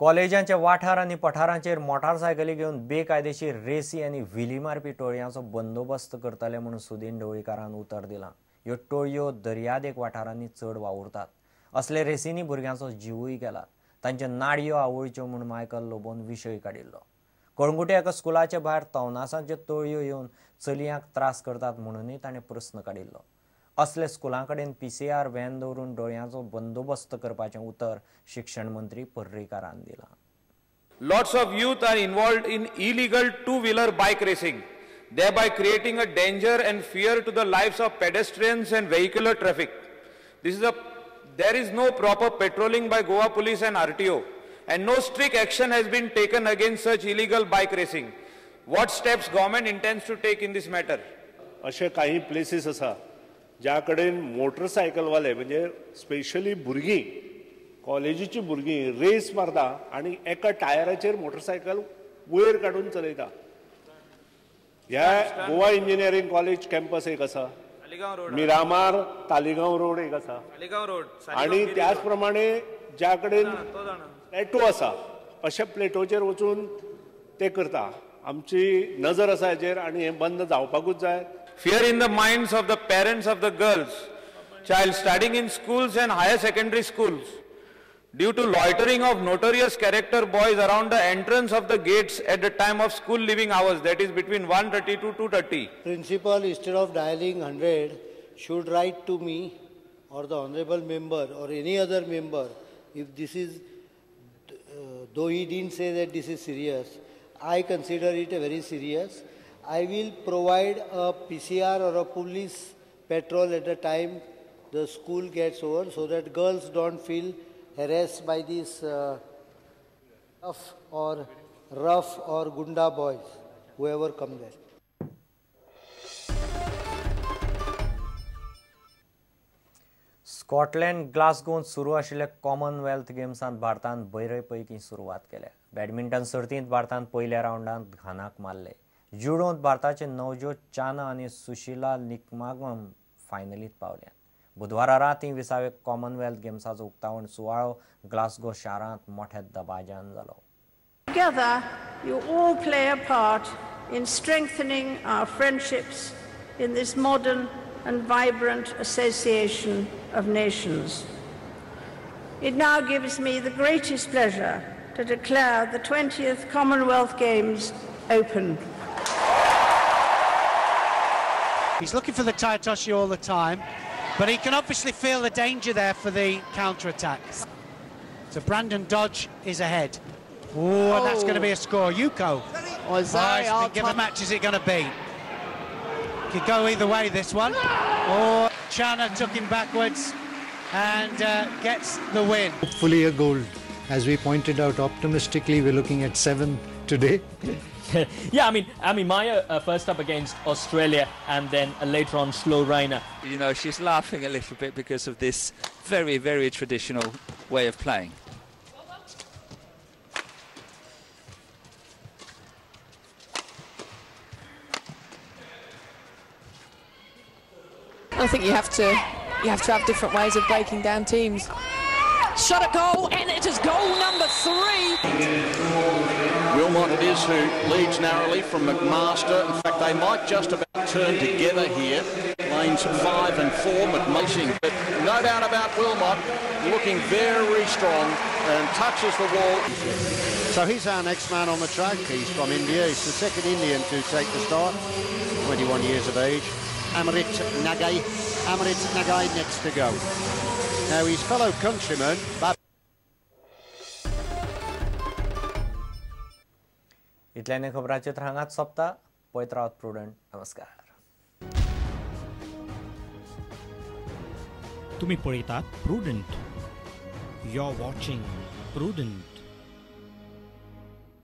कॉलेजांच्या वाठार आनी पठारांचेर मोटारसायकली घेवन बेकायदेशीर रेसी आनी व्हिली मारपी टोळयांचो बंदोबस्त करतले म्हणून सुदीन ढवळीकारान उतर दिलां. ह्यो टोळयो दर्यादेग वाठारांनी चड वावुरतात. असले रेसींनी भुरग्यांचो जिवूय गेला. तांच्यो नाडयो आवळच्यो म्हूण मायकल लोबोन विशय काडिल्लो. कळंगुटे एका स्कुलाच्या भायर तवनासांच्यो टोळयो येवन चलयांक त्रास करतात म्हणूनय ताणें प्रस्न काडिल्लो. असले स्कुलां कडेन PCR van दवरून डोळयांचो बंदोबस्त करपाचें उतर शिक्षण मंत्री पर्रीकारान दिलां. Lots of youth are involved in illegal two-wheeler bike racing, thereby creating a danger and fear to the lives of pedestrians and vehicular traffic. There is no proper patrolling by Goa Police and RTO, and no strict action has been taken against such illegal bike racing. What steps government intends to take in this matter? अशे काही places आसा ज्या कडेन मोटरसायकलवाले म्हणजे specially भुरगीं, कॉलेजीची भुरगीं race मारता आनी एका टायराचेर मोटरसायकल वयर काडून चलयता. ह्या गोवा इंजिनियरींग कॉलेज कॅम्पस एक आसा, मिरामार तालिगांव रोड एक आसा, आनी त्याच प्रमाणे ज्या कडेन प्लेटो आसा अशा प्लेटोचेर वचून ते करता. आमची नजर आसा हेचेर आनी हें बंद जावपाकूच जाय. Fear in the minds of the parents of the girls, child studying in schools and higher secondary schools due to loitering of notorious character boys around the entrance of the gates at the time of school leaving hours, that is between 1:30 to 2:30. Principal, instead of dialing 100, should write to me or the honorable member or any other member if this is, though he didn't say that this is serious, I consider it a very serious. I will provide a PCR or a police patrol at the time the school gets over so that girls don't feel harassed by these rough or gunda boys, whoever come there. Scotland ग्लासगोंत सुरू आशिल्ल्या Commonwealth गेम्सांत भारतान बरे पैकी सुरवात केल्या. Badminton सर्तींत भारतान पयल्या रावंडांत घानाक मारले. जुडोंत भारताचे नवज्योत चाना आनी सुशिला निकमागम फायनलींत पावल्यात. बुधवारा रातीं 20व्या कॉमनवेल्थ गेम्साचो उक्तावण सुवाळो ग्लासगो शारांत मोठ्या दबाज्यान जालो. Together, you all play a part in strengthening our friendships in this modern and vibrant association of nations. It now gives me the greatest pleasure to declare the 20th Commonwealth Games open. He's looking for the Taitoshi all the time, but he can obviously feel the danger there for the counter-attack. So Brandon Dodge is ahead. Oh, and that's going to be a score. Yuko. Oh, give a match is it going to be? Could go either way, this one. Oh, Chana took him backwards and gets the win. Hopefully a gold. As we pointed out optimistically, we're looking at 7 today. Yeah, I mean, Maya first up against Australia and then later on Slow Rainer. You know, she's laughing a little bit because of this very, very traditional way of playing. I think you have to have different ways of breaking down teams. Shot at goal, and it is goal number 3. Wilmot it is who leads narrowly from McMaster. In fact, they might just about turn together here. Lanes 5 and 4, McMaster. But no doubt about Wilmot, looking very strong and touches the wall. So he's our next man on the track. He's from India. He's the second Indian to take the start. 21 years of age. Amrit Nagai. Amrit Nagai next to go. Now his fellow countryman, इतल्याने खबरांचित्र हांगाच सोंपता. पळयत रावात prudent. नमस्कार. तुम्ही पळयतात Prudent. You are watching Prudent.